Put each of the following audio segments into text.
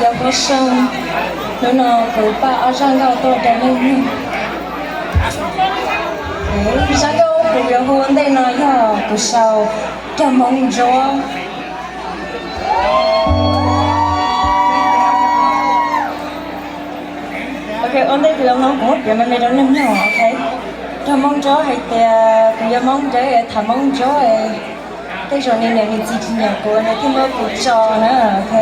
Yog kuv sau, hnub no kuv paj ob zaj nkauj tuaj rau nej mloog. Zaj nkauj kuv yuav hu ua ntej no yog kuv sau Cog Hmoob Ntsuab. Ok, ua ntej kuv yuav mloog kuv muab piav me me rau nej mloog, ok. Cog Hmoob Ntsuab hais tias kuv yog Hmoob Dawb, tham Hmoob Ntsuab, tej zaum nws niam nws txiv tsis nyiam kuv nws thiaj muab kuv tso na, ok.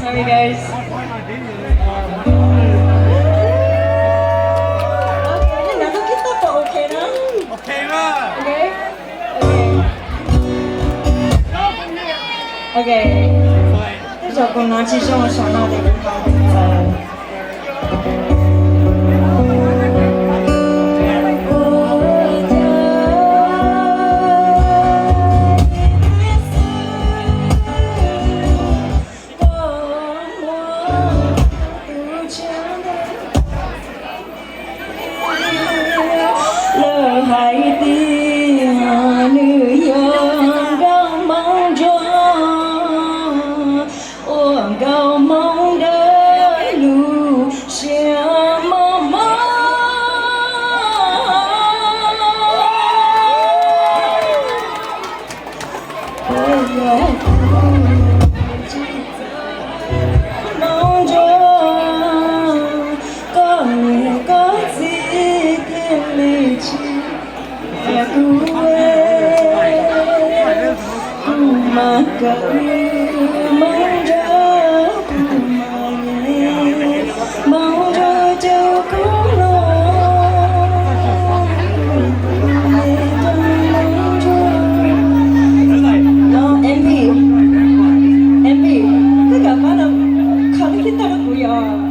Sorry, guys. Ok, nej nrog lub kib toj pom ok na? Ok na. Ok. Ok. Tej zaum kuv hnov tsis zoo saum no ces kuv hnov tsis txaus. Lawv hais tias nws yog nkauj Hmoob Ntsuab, ua nkauj Hmoob Dawb lub siab mos mos. Hmoob Ntsuab, koj niam koj txiv thiaj li tsis nyiam kuv, kuv mas kawm Hmoob Ntsuab, kuv mas nyiam Hmoob Ntsuab caum kuv los. No, M V, M V, koj kam pab no kho lub kib toj rau kuv yom?